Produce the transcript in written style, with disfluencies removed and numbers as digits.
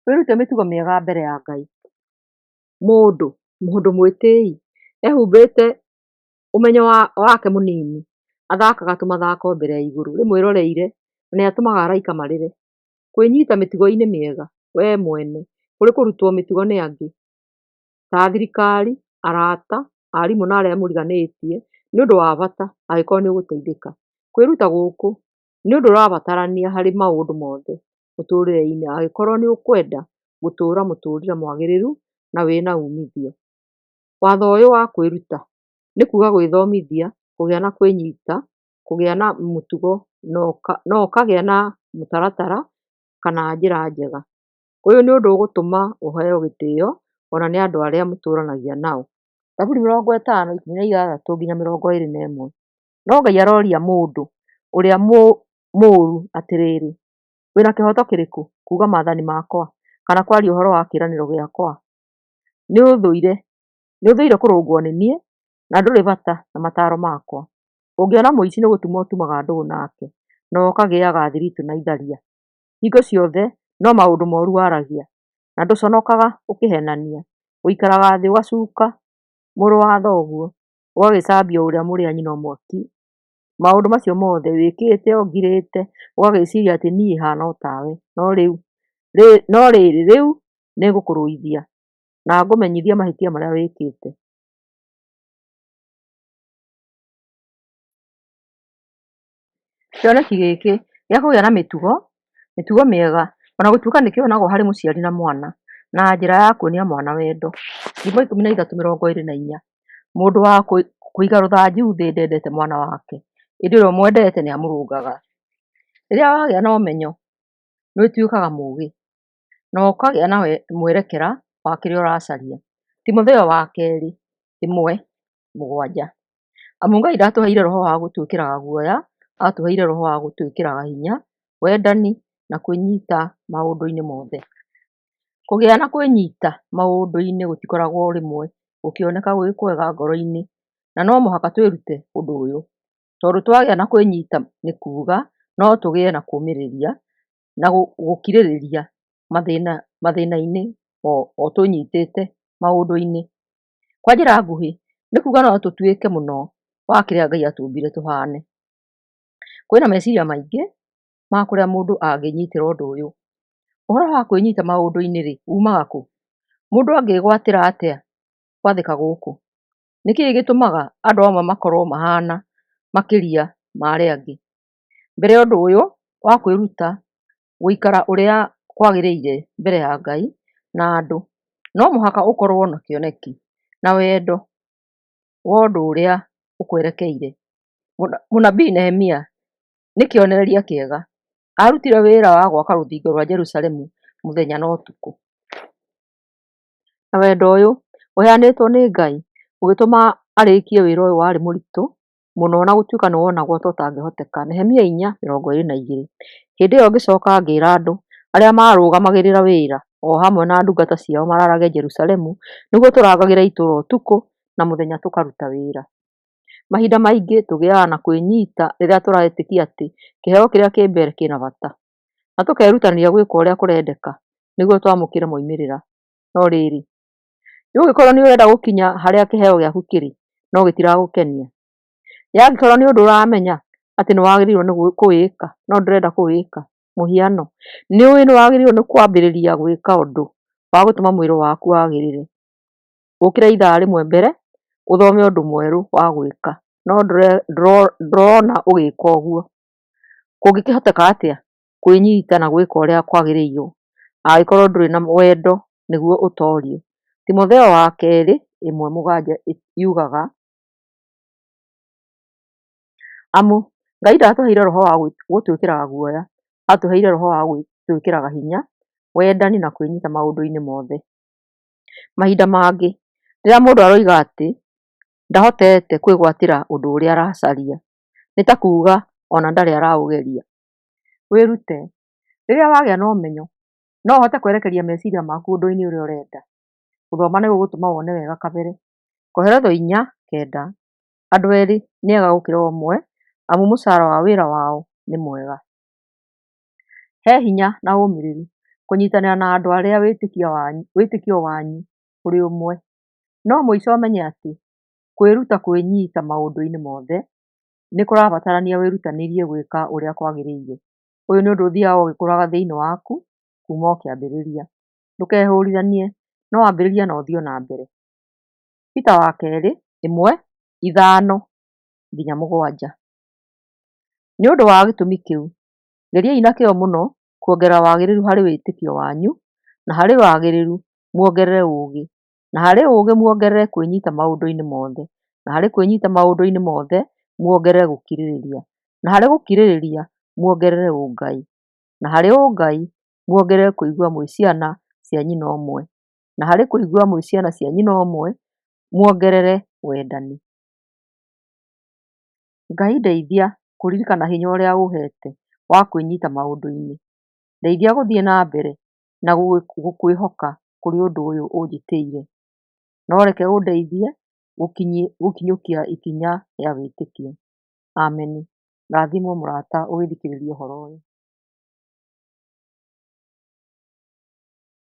Wĩrute mĩtugo mĩega mbere ya Ngai. Mũndũ, mũndũ mwĩtĩi, ehumbĩte ũmenyo wake mũnini, athakaga tũmathako mbere ya igũrũ rĩmwĩroreire na nĩatũmaga araika marĩre. Kwĩnyita mĩtugo-inĩ mĩega we mwene kũrĩ kũrutwo mĩtugo nĩ angĩ ta thirikari, arata, arimũ na arĩa mũriganĩtie nĩ ũndũ wa bata angĩkorwo nĩũgũteithĩka. Kwĩruta gũkũ nĩ ũndũ ũrabatarania harĩ maũndũ mothe mũtũrĩre-inĩ angĩkorwo nĩũkwenda gũtũra mũtũrĩre mwagĩrĩru na wĩna umithio. Watho ũyũ wa kwĩruta nĩ kuga gwĩthomithia kũgĩa na kwĩnyita, kũgĩa na mũtugo na ũkagĩa na mũtaratara kana njĩra njega. Ũyũ nĩ ũndũ ũgũtũma ũheo gĩtĩo ona nĩ andũ arĩa mũtũranagia nao. Thaburi 50:16-21. No Ngai aroria mũndũ ũrĩa mũũru atĩrĩ, 'Wĩ na kĩhooto kĩrĩkũ kuuga maathani makwa, Kana kwaria ũhoro wa kĩĩranĩro gĩakwa? Nĩũthũire kũrũngwo nĩ niĩ, Na ndũrĩ bata na mataaro makwa. Ũngĩona mũici nĩ gũtuma ũtumaga ndũgũ nake, Na ũkagĩaga thiritũ na itharia. Hingo ciothe no maũndũ moru waragia, Na ndũconokaga ũkĩheenania. Ũikaraga thĩ ũgacuka mũrũ wa thoguo, Ũgagĩcambia o ũrĩa mũrĩ a nyina ũmwe ki. Maũndũ macio mothe wĩkĩte o ngirĩte, Ũgagĩĩciria atĩ niĩ haana o tawe. No rĩrĩ, rĩu nĩngũkũrũithia, Na ngũmenyithie mahĩtia marĩa wĩkĩte. Kĩoneki gĩkĩ gĩa kũgĩa na mĩtugo mĩega o na gũtuĩka nĩ kĩonagwo harĩ mũciari na mwana na njĩra ya kuonia mwana wendo. Thimo 13:24. Mũndũ wa kũiga rũthanju thĩ ndendete mwana wake, ĩndĩ ũrĩa ũmwendete nĩamũrũngaga. Rĩrĩa wagĩa na ũmenyo, nĩ ũtuĩkaga mũũgĩ, na ũkagĩa na mwerekera wa kĩrĩa ũracaria. Timotheo wa kerĩ 1:7. Amu Ngai ndaatũheire roho wa gũtwĩkĩraga guoya, aatũheire roho wa gũtwĩkĩraga hinya, wendani, na kwĩnyiita maũndũ-inĩ mothe. Kũgĩa na kwĩnyita maũndũ-inĩ gũtikoragwo rĩmwe gũkĩoneka gwĩ kwega ngoro-inĩ na no mũhaka twĩrute ũndũ ũyũ, tondũ twagĩa na kwĩnyita nĩ kuga no tũgĩe na kũũmĩrĩria na gũkirĩrĩria mathĩna-inĩ o twĩnyitĩte maũndũ-inĩ. Kwa njĩra nguhĩ, nĩ kuga no tũtuĩke mũno wa kĩrĩa Ngai atũmbire tũhane. Kwĩna meciria maingĩ ma kũrĩa mũndũ angĩnyitĩra ũndũ ũyũ. Ũhoro wa kwĩnyita maũndũ-inĩ-rĩ, umaga kũ? Mũndũ angĩgwatĩra atĩa gwathĩka gũkũ? Nĩ kĩĩ gĩtũmaga andũ amwe makorwo mahana makĩria ma arĩa angĩ? Mbere ya ũndũ ũyũ wa kwĩruta gũikara ũrĩa kwagĩrĩire mbere ya Ngai na andũ, no mũhaka ũkorwo na kĩoneki na wendo wa ũndũ ũrĩa ũkwerekeire. Mũnabii Nehemia nĩ kĩonereria kĩega. Aarutire wĩra wa gwaka rũthingo rwa Jerusalemu mũthenya na ũtukũ. Na wendo ũyũ ũheanĩtwo nĩ Ngai ũgĩtũma arĩkie wĩra ũyũ warĩ mũritũ mũno o na gũtuĩka nĩ wonagwo ta ũtangĩhoteka. Nehemia 4:22. Hĩndĩ ĩyo ngĩcoka ngĩĩra andũ arĩa maarũgamagĩrĩra wĩra o hamwe na ndungata ciao maraarage Jerusalemu nĩguo tũrangagĩre itũũra ũtukũ na mũthenya tũkaruta wĩra. Mahinda maingĩ tũgĩaga na kwĩnyita rĩrĩa tũretĩkia atĩ kĩheo kĩrĩa kĩ mbere kĩna bata, na tũkerutanĩria gwĩka ũrĩa kũrendeka nĩguo twamũkĩre moimĩrĩra. No rĩrĩ, ĩ ũngĩkorũo nĩ ũrenda gũkinya harĩa kĩheo gĩaku kĩrĩ no gĩtiragũkenia? Ĩ angĩkorũo nĩ ũndũ ũramenya atĩ nĩ wagĩrĩirũo nĩ kũwĩka no ndũrenda kũwĩka? Mũhiano, nĩ ũĩ nĩ wagĩrĩirũo nĩ kwambĩrĩria gwĩka ũndũ wa gũtũma mwĩrĩ waku wagĩrĩre. Ũkĩre ithaa rĩmwe mbere, ũthome ũndũ mwerũ wa gwĩka, no ndũrona ũgĩka ũguo. Kũngĩkĩhoteka atĩa kwĩnyita na gwĩka ũrĩa kwagĩrĩirũo angĩkorũo ndũrĩ na wendo nĩguo ũtoorie? Timotheo wa kerĩ 1:7 yugaga, Amu Ngai ndaatũheire roho wa gũtwĩkĩraga guoya, aatũheire roho wa gũtwĩkĩraga hinya, wendani na kwĩnyita maũndũ-inĩ mothe. Mahinda mangĩ, rĩrĩa mũndũ aroiga atĩ ndahotete kwĩgwatĩra ũndũ ũrĩa aracaria, nĩ ta kuuga o na ndarĩ araũgeria. Wĩrute: Rĩrĩa wagĩa na ũmenyo, no ũhote kwerekeria meciria maku ũndũ-inĩ ũrĩa ũrenda. Gũthoma nĩ gũgũtũma wone wega kabere. Koheletho 4:9. Andũ erĩ nĩ ega gũkĩra ũmwe, amu mũcara wa wĩra wao nĩ mwega. He hinya na ũmĩrĩru. kũnyitanĩra na andũ arĩa wĩtĩkio wanyu ũrĩ ũmwe. No mũico ũmenye atĩ kwĩruta kwĩnyita maũndũ-inĩ mothe nĩ kũrabatarania wĩrutanĩrie gwĩka ũrĩa kwagĩrĩire. Ũyũ nĩ ũndũ ũthiaga ũgĩkũraga thĩinĩ waku kuuma o kĩambĩrĩria. Ndũkehũũrithanie, no ambĩrĩria na ũthiĩ o na mbere. Peter wa kerĩ 1:5-7. Nĩ ũndũ wa gĩtũmi kĩu, geriai na kĩyo mũno kuongerera wagĩrĩru harĩ wĩtĩkio wanyu, na harĩ wagĩrĩru muongerere ũũgĩ, na harĩ ũũgĩ muongerere kwĩnyiita maũndũ-inĩ mothe, na harĩ kwĩnyiita maũndũ-inĩ mothe muongerere gũkirĩrĩria, na harĩ gũkirĩrĩria muongerere ũngai, na harĩ ũngai muongerere kwĩigua mwĩ ciana cia nyina ũmwe, na harĩ kwĩigua mwĩ ciana cia nyina ũmwe muongerere wendani. Ngai ndeithia kũririkana hinya ũrĩa ũhete wa kwĩnyita maũndũ-inĩ. Ndeithia gũthiĩ na mbere na gũkwĩhoka kũrĩ ũndũ ũyũ ũnjĩtĩire, no reke ũndeithie gũkinyũkia ikinya rĩa wĩtĩkio. Ameni. Rathimwo mũrata ũgĩthikĩrĩria ũhoro ũyũ.